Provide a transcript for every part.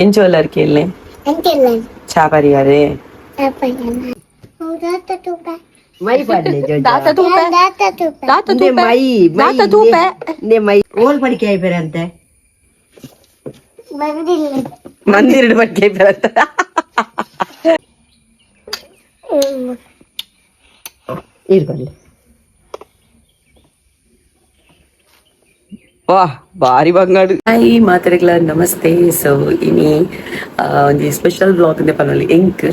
ಎಂಚೋಲರ್ ಕೇಳನೆ ಚಾಪರಿಯಾರೆ ದಾತ ತೂಪೆ ದಾತ ತೂಪೆ ದಾತ ತೂಪೆ. My ಓಲ್ ಪಡಿಕೆ ಆಯ್ಪೆರಂತೆ. ಮಂದಿರ ಬಗ್ಗೆ ಬರತ್ತ. ಇರ್ಬಲ್ಲಿ. ವಾಹ್, ಬಾರಿ ಬಂಗಾಡು. ಹಾಯ್ ಮಾತಾಡಗ್ಲ, ನಮಸ್ತೆ. ಸೊ ಇನಿ ಒಂಜಿ ಸ್ಪೆಷಲ್ ಬ್ಲಾಗ್ ಇಂದ ಪನೊಲಿ ಎಂಕ್.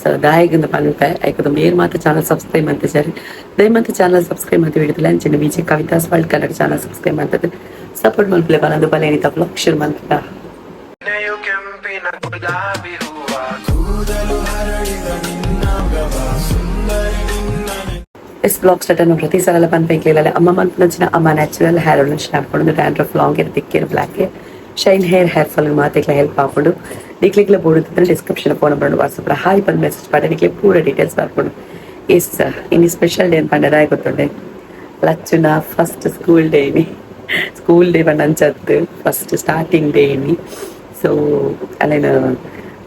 ಸೊ ದಾಯೆಗ್ ಪನ್ಪೆ, ಐಕದ ಮೇರ್ ಮಾತ ಚಾನಲ್ ಸಬ್ಸ್ಕ್ರೈಬ್ ಮಂತೆ ಸರಿ, ದಯಮಂತ ಚಾನಲ್ ಸಬ್ಸ್ಕ್ರೈಬ್ ಮಂತೆ ವಿಡಿಯೋದಿಲ್ಲ. ಅಂಚಿನ Vijay Kavitha's world Kannada channel subscribe ಮಂತದ್ದು support ಮಲ್ಪಲೆ ಪನೊಂದು ಬಲೆ. ಏನಿತ ಬ್ಲಾಗ್ ಶುರು ಮಂತ. S, blog start ಅನ್ನು ಪ್ರತಿ ಸಲ ಪನ್ಪೆಂಕ್ಲಿಲ್ಲ. ಅಮ್ಮ ಮನ್ಪುನಂಚಿನ ಅಮ್ಮ natural hair oil ಹಾಕೊಂಡು dandruff, long hair, thick hair, black hair, shine hair, hair fall ಮಾತೆಗ್ಲ help ಆಪುಂಡು. ನಿಕ್ಲೆಗ್ಲ ಬೋಡು description phone number, WhatsApp hi ಬಂದು ಮೆಸೇಜ್ ಪಾಡ, ನಿಕ್ಲೆ ಪೂರ ಡೀಟೇಲ್ಸ್ ಬರ್ಪುಂಡು. ಎಸ್, ಇನಿ ಸ್ಪೆಷಲ್ ಡೇ ಪಂಡ ದಾಯೆ ಗೊತ್ತುಂಡೆ? ಲಚ್ಚುನ first school day ಇನಿ. ಸ್ಕೂಲ್ ಡೇ ಪಂಡ ಅಂಚತ್ತು first starting day ಇನಿ. ಸೊ ಅಲ್ಲೇನ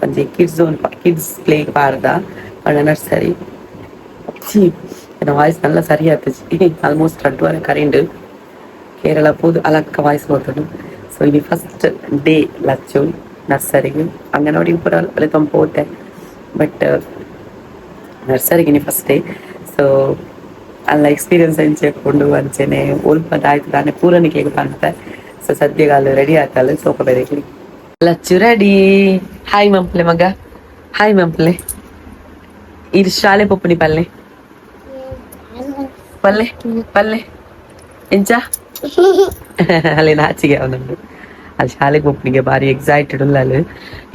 ಒಂಜಿ kids zone, kids play ಪಾರ್ದ ಪಂಡ ನರ್ಸರಿ. ಎನ್ನ ವಾಯ್ಸ್ നല്ല ಸರಿ ಆತಜಿ. ಆಲ್ಮೋಸ್ಟ್ ರಡ್ಡು ವಾರ ಕರಿಂಡು ಕೇರಳ ಪೋದು ಅಲಕ್ಕ ವಾಯ್ಸ್ ಪೋತುಂಡು. ಸೊ ಇನಿ ಫಸ್ಟ್ ಡೇ ಲಚ್ಚು ನರ್ಸರಿಗೆ. ಅಂಗನವಾಡಿ ಪೂರ ಅಲ್ಲೇ ಪೋತೆ, ಬಟ್ ನರ್ಸರಿಗೆ ಇನಿ first day. So ಅಲ್ಲ ಎಕ್ಸ್ಪೀರಿಯನ್ಸ್ ಎಂಚ ಉಂಡು, ಅಂಚೆನೆ ಒಲ್ಪ ಆಯ್ತು ದಾನೆ ಪೂರ ನಿಕ್ಲೆಗ್ ಪನ್ಪೆ. ಸೊ ಸದ್ಯಗಾಲ ರೆಡಿ ಆತಲ್ಲ, ಸೋಪ ಬೇರೆ. ಲಚ್ಚು ರೆಡಿ. ಹಾಯ್ ಮಂಪ್ಲೆ ಮಗ, ಹಾಯ್ ಮಂಪ್ಲೆ. ಇದು ಶಾಲೆ ಪೊಪ್ಪುನಿ ಪಲ್ಲೆ ಪಲ್ಲೆ ಪಲ್ಲೆ ಎಂಚ ಅಲ್ಲಿ ನಾಚಿಗೆ ಅವನೊಂದು. ಅಲ್ಲಿ ಶಾಲೆಗೆ ಪೊಪ್ಪುನಿಗೆ ಬಾರಿ ಎಕ್ಸೈಟೆಡ್ ಉಲ್ಲ. ಅಲ್ಲಿ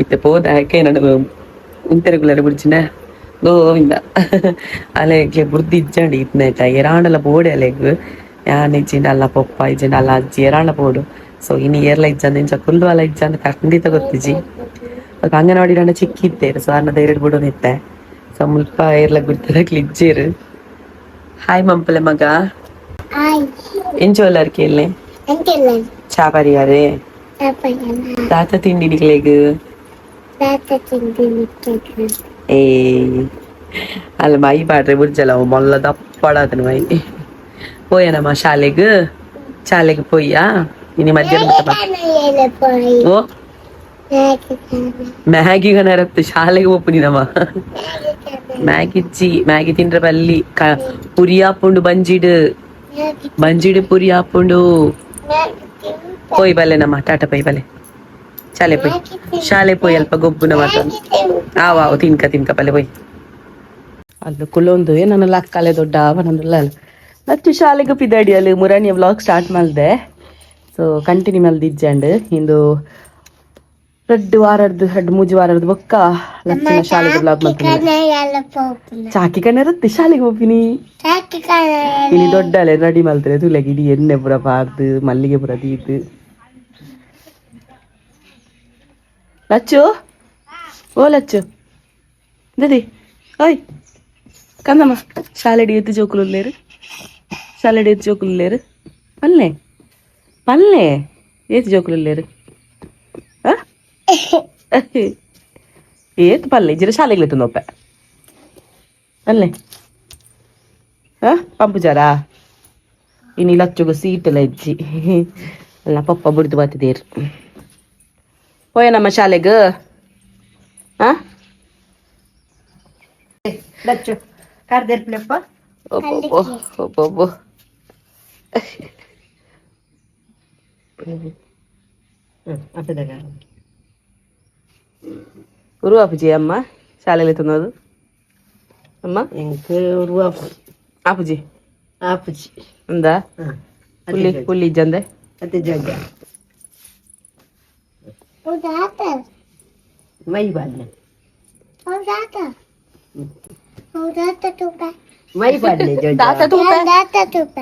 ಇತ್ತೆ ಪೋದ ಯಾಕೆ ನಾನು ಇಂತೆರೆಗುಲರೆ ಬುಡ್ಚಿನ ಗೋವಿಂದ. ಅಲೆಗ್ ಬುರ್ದಿ ಇಜ್ಜಂಡಿ ಇತ್ನೇಟ ಏರಾಂಡಲ ಬೋಡೆ. ಅಲೆಗ್ ಯಾನ್ ಇಜ್ಜಿಂಡ ಅಲ್ಲ ಪೊಪ್ಪ ಇಜ್ಜಿಂಡ ಅಲ್ಲ ಅಜ್ಜಿ ಏರಾಂಡ ಬೋಡು. ಸೊ ಇನಿ ಏರ್ಲ ಇಜ್ಜಂದ, ಇಂಚ ಕುಲ್ಲು ಅಲ್ಲ ಇಜ್ಜಂದ ಖಂಡಿತ ಗೊತ್ತಿಜ್ಜಿ. ಅಲ್ಪ ಅಂಗನವಾಡಿ ಡಂಡ ಚಿಕ್ಕಿ ಇತ್ತೇರು. ಸೊ ಅನ್ನ ಧೈರ್ಯ ಬಿಡೋನ್ ಇತ್ತೆ. ಸೊ ಮುಲ್ಪ ಏರ್ಲ ಬಿಡ್ತದ ಇಜ್ಜೇರು. ಹಾಯ್ ಮಂಪಲೆ ಮಗ. ಎಂಚೋಲರ್ ಕೇಳನೆ ಚಾಪರಿಯಾರೆ ದಾತ ತಿಂಡಿ ನಿಕ್ಲೆಗ್? ಏ, ಅಲ್ಲ ಮೈ ಪಾಡ್ರೆ ಬುಡ್ಜಲ ಮೊಲ್ಲ ದಪ್ಪಡಾತನ ಮೈ. ಪೋಯನಮ್ಮ ಶಾಲೆಗ್? ಶಾಲೆಗ್ ಪೋಯ್ಯಾ? ಇನಿ ಮಧ್ಯಾಹ್ನ ಬತ್ತ ಬಾ. ಓ ಮ್ಯಾಗಿ ಗನರತ್ತು ಶಾಲೆಗೆ ಒಪ್ಪುನಿನಮ್ಮ. ಮ್ಯಾಗಿ ಇಜ್ಜಿ, ಮ್ಯಾಗಿ ತಿಂಡ್ರೆ ಬಲ್ಲಿ ಪುರಿ ಆಪುಂಡು ಬಂಜಿಡ್, ಬಂಜಿಡ್ ಪುರಿ ಆಪುಂಡು. ಪೋಯ್ ಬಲ್ಲೆ ನಮ್ಮ, ಟಾಟಾ ಪೋಯ್ ಬಲ್ಲೆ. ಶಾಲೆ ಪೋಯ್, ಶಾಲೆ ಪೋಯ್. ಅಲ್ಪ ಗೊಬ್ಬುನ ಮಾತ ಆವ್ ಆವ್, ತಿನ್ಕ ತಿನ್ಕ, ಬಲ್ಲೆ ಪೋಯ್. ಅಲ್ಲ ಕುಲೊಂದು ನನ್ನ ಲಕ್ಕಲೆ ದೊಡ್ಡ ಅವನಂದುಲ್ಲ. ಲಚ್ಚು ಶಾಲೆಗೆ ಪಿದಾಡಿ. ಅಲ್ಲಿ ಮುರಾಣಿಯ ವ್ಲಾಗ್ ಸ್ಟಾರ್ಟ್ ಮಲ್ದೆ, ಸೊ ಕಂಟಿನ್ಯೂ ಮಲ್ದಿಜ್ಜಂಡ್. ಇಂದು ರಡ್ಡು ವಾರದ್ದು, ರಡ್ಡು ಮೂಜಿ ವಾರದ್ದು ಬೊಕ್ಕ ಲಚ್ಚಿನ ಶಾಲೆಗೆ ವ್ಲಾಗ್ ಮಲ್ತೀನಿ. ಚಾಕಿ ಕಣ್ಣರತ್ತೆ ಶಾಲೆಗೆ ಹೋಗ್ತೀನಿ. ಇನಿ ದೊಡ್ಡ ಅಲೆ ರೆಡಿ ಮಲ್ತಾರೆ ತುಲೆಗೆ. ಇಡೀ ಎಣ್ಣೆ ಪೂರ ಪಾರ್ದು, ಮಲ್ಲಿಗೆ ಪೂರ ದೀದು. ಲಚ್ಚು, ಓ ಲಚ್ಚು ದದಿ, ಓಯ್ ಕಂದಮ್ಮ, ಶಾಲೆಡ್ ಏತ್ ಜೋಕುಲು ಉಲ್ಲೇರು? ಶಾಲೆಡ್ ಏತ್ ಜೋಕುಲು ಉಲ್ಲೇರು? ಪಲ್ಲೆ ಪಲ್ಲೆ, ಏತ್ ಜೋಕುಲು ಉಲ್ಲೇರು? ಆ ಏತ್ ಪಲ್ಲೆ ಇಜ್ಜಿರ ಶಾಲೆಗೆ ಲೆತ್ತೊಂದು ಪಲ್ಲೆ. ಆ ಪಂಪುಜಾರಾ? ಇನಿ ಲಚ್ಚುಗು ಸೀಟ್ ಎಲ್ಲ ಇಜ್ಜಿ ಅಲ್ಲ, ಪಪ್ಪ ಬುಡ್ದು ಬಾತಿದೇರು. ಪೋಯನಮ್ಮ ಶಾಲೆಗ್? ಆ ಲಚ್ಚು ಕರ್ದೆರ್ಪ್ಲೆಪ್ಪ. ಒಬ್ಬೊಬ್ಬೊ ಒಬ್ಬೊಬ್ಬೊ. ಅಪ್ಪದಾಗ. ಉರು ಆಪುಜಿ ಅಮ್ಮ ಶಾಲೆಯಲ್ಲಿ ತಿನ್ನೋದು ಅಮ್ಮ? ಎಂಕ್ ಉರು ಆಪುಜಿ. ಆಪುಜಿ. ಅಂದ ಪುಲ್ಲಿ ಪುಲ್ಲಿ ಇಜ್ಜಂದೆ. ಅತ್ತೆ ಜಗ್ಗ ಮೈ ಬಾಡ್ನೆ ಮೈ ಬಾಡ್ನೆ. ದಾತ ತೂಪೆ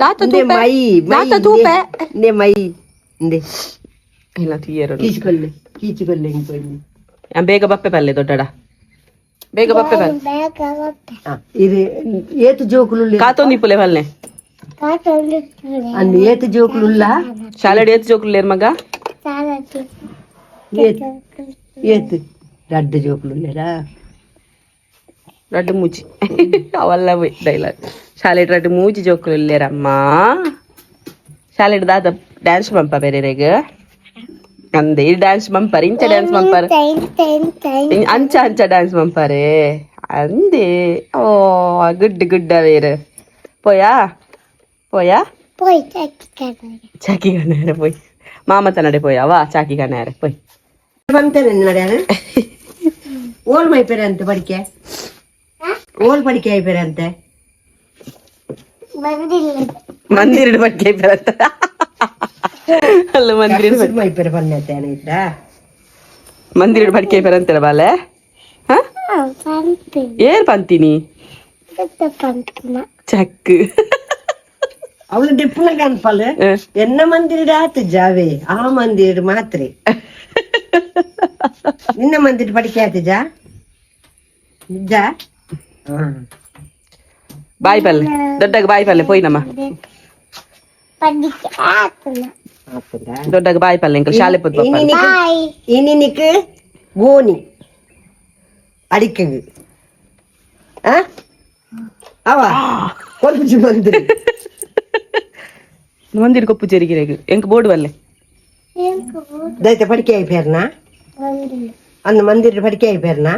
ದಾತ ಇಂದೆ ತೂಪೆ ಮೈ ದಾತ ತೂಪೆ. ಇಂದೆ ಮೈ ಇಂದೆ. ಇಲ್ಲ తీಯರು. ಕೀಚುಕೊಲ್ಲೆ ಕೀಚುಕೊಲ್ಲೆ ಇಂಕೊಲ್ಲಿ. ಬೇಗ ಬಪ್ಪೆ ಪಲ್ಲೆ ದೊಡ್ಡಡ, ಬೇಗ ಬಪ್ಪೆ ಪಲ್ಲೆ. ಇದು ಏತು ಜೋಕುಲು? ಕಾತೊಂದು ಇಪ್ಪುಲೆ ಪಲ್ಲೆ. ಅಂದ್ ಏತು ಜೋಕುಲುಲ್ಲ? ಶಾಲೆಡ್ ಏತ್ ಜೋಕುಲು ಲೇರ್ ಮಗ? ಏತ್ ರಡ್ಡು ಜೋಕುಲು. ರಡ್ಡು ಮೂಜಿ ಅವೆಲ್ಲ ಡೈಲಾಗ್. ಶಾಲೆಡ್ ರಡ್ಡು ಮೂಜಿ ಜೋಕುಲು ಇಲ್ಲೇರಮ್ಮ. ಶಾಲೆಡ್ ದಾದ ಡ್ಯಾನ್ಸ್ ಮಂಪ ಬೇರೆರೆಗ್ ಅಂದೆ? ಈ ಡ್ಯಾನ್ಸ್ ಮಂಪರ್, ಇಂಚ ಡ್ಯಾನ್ಸ್ ಮಂಪರ್, ಅಂಚ ಅಂಚ ಡ್ಯಾನ್ಸ್ ಮಂಪಾರೆ ಅಂದೆ. ಓ, ಗುಡ್ ಗುಡ್ ಅವೇರು. ಪೋಯಾ ಪೋಯಾ? ಪೋಯ್. ಚಾಕಿ ಕಣ್ಣಾರೆ ಪೋಯ್. ಮಾಮ ತನ್ನಡೆ ಪೋಯ್. ಚಾಕಿ ಕಣ್ಣಾರೆ ಪೋಯ್. ಬಂತೇನೆ ನಡೆಯಾನ. ಓಲ್ ಮೈಪೇರೆ ಅಂತ ಪಡಿಕೆ, ಓಲ್ ಪಡಿಕೆ ಆಯ್ಪೇರೆ ಅಂತೆ. ಮಂದಿರ ಪಡಿಕೆ ಆಯ್ಪೇರೆ ಅಂತ ಅಲ್ಲ, ಮಂದಿರ ಮೈಪೇರೆ ಬಂದೈತೆ ಇದ್ರ. ಮಂದಿರ ಪಡಿಕೆ ಆಯ್ಪೇರೆ ಅಂತಾರ ಬಾಲೆ. ಹ, ಏರ್ ಪಂತೀನಿ? ಚಕ್. ಅವಳು ಡಿಪ್ಪುನ ಕನ್ಪಲ್ ಎನ್ನ ಮಂದಿರ ಆತು ಜಾವೆ, ಆ ಮಂದಿರ ಮಾತ್ರೆ. ನಿನ್ನ ಮಂದಿರ ಪಡಿಕೆ ಆತು ಜಾ ಜಾ. ಬಾಯ್ ಪಲ್ಲೆ, ದೊಡ್ಡಗ ಬಾಯ್ ಪಲ್ಲೆ. ಪೋಯ್ ನಮ್ಮ. ದೊಡ್ಡಗ ಬಾಯ್ ಪಲ್ಲೆ. ಇಂಕಲ್ ಶಾಲೆ ಪೊದ್. ಇನಿ ನಿಕ್ ಗೋಣಿ ಅಡಿಕೆಗ್ ಅವ ಕೊಲ್ಪುಜಿ ಮಂದಿರ. ಮಂದಿರ ಕೊಪ್ಪು ಜರಿಗಿರೆಗ್ ಎಂಕ್ ಬೋರ್ಡ್ ಬಲ್ಲೆ. ದೈತ ಪಡಿಕೆ ಆಯ್ಪೇರ್ನಾ ಅಂದ್? ಮಂದಿರ ಪಡಿಕೆ ಆಯ್ಪೇರ್ನಾ?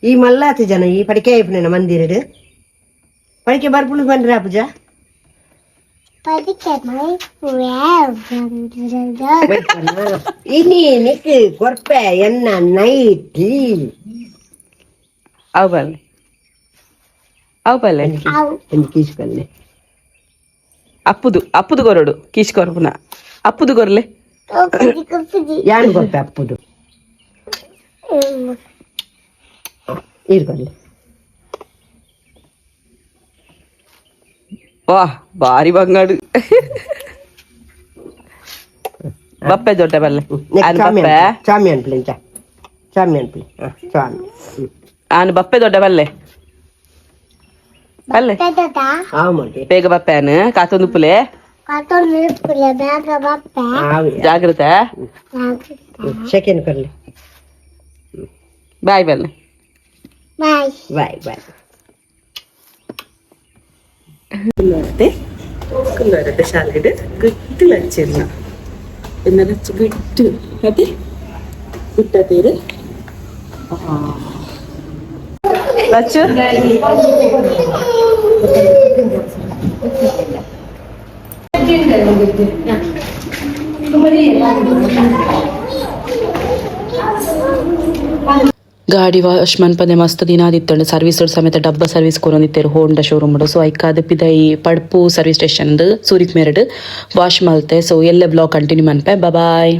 ಈ ಮಲ್ಲಾತಿ ಜನ ಈ ಪಡಿಕೆ ಆಯ್ಪುನ ಮಂದಿರಡ್ ಪಡಿಕೆ ಬರ್ಪುಂಡು ಬಂದ್ರ ಪೂಜಾ. ಪಡಿಕೆ. ಇನಿ ನಿಕ್ ಕೊರ್ಪೆ ಎನ್ನ ನೈಟಿ. ಅವು ಬಲ್ಲೆ, ಅವು ಬಲ್ಲೆ. ಒಂಜಿ ಕೀಸ್ ಬಲ್ಲೆ. ಅಪ್ಪುದು ಅಪ್ಪುದು ಕೊರಡು. ಕೀಶ್ ಕೊರ್ಪುನ ಅಪ್ಪುದು ಕೊರ್ಲೆ. ಯಾನ್ ಕೊರ್ಪೆ ಅಪ್ಪುದು. ಈರ್ ಕೊರ್ಲೆ. ವಾಹ್, ಬಾರಿ ಬಂಗಾಡು. ಬಪ್ಪೆ ದೊಡ್ಡ ಬಲ್ಲೆ ಆನ್. ಬಪ್ಪೆ. ಸ್ವಾಮಿ ಅನ್ಪ್ಲೆ, ಇಂಚ ಸ್ವಾಮಿ ಅನ್ಪ್ಲೆ. ಸ್ವಾಮಿ. ಆನ್ ಬಪ್ಪೆ ದೊಡ್ಡ ಬಲ್ಲೆ ಬಲ್ಲೆ. ಬೇಗ ಬಪ್ಪೆ ಆನ್. ಕಾತೊಂದು ಪುಲೆ. ಜಾಗ್ರತೆ. ಸೆಕೆಂಡ್ ಕೊರ್ಲೆ. ಬಾಯ್ ಬಲ್ಲೆ. ಬಾಯ್. Bye bye. ಕುಲ್ಲರತ್ತೆ ಶಾಲೆಡ್ ಗಟ್ಟಿ ಲಚ್ಚಿರ್ನ ಎನ್ನ ಲಚ್ಚು ಗಟ್ಟು ಅದೇ ಗುಟ್ಟತೀರು ಲಚ್ಚು. ಗಾಡಿ ವಾಶ್ ಮನ್ಪಂದೆ ಮಸ್ತ್ ದಿನ ಆದಿತ್ತಂಡು. ಸರ್ವಿಸ್ ಸಮೇತ ಡಬ್ಬ ಸರ್ವಿಸ್ ಕೊರೊಂದಿತ್ತೆರ್ ಹೋಂಡಾ ಶೋರೂಮ್. ಸೊ ಐಕಾದ ಪಿದಯಿ ಪಡ್ಪು ಸರ್ವಿಸ್ ಸ್ಟೇಷನ್ ಸೂರಿಕ್ ಮೇರಡ್ ವಾಶ್ ಮಲ್ತೆ. ಸೊ ಎಲ್ಲೆ ವ್ಲಾಗ್ ಕಂಟಿನ್ಯೂ ಮನ್ಪೆ. ಬಾಯ್.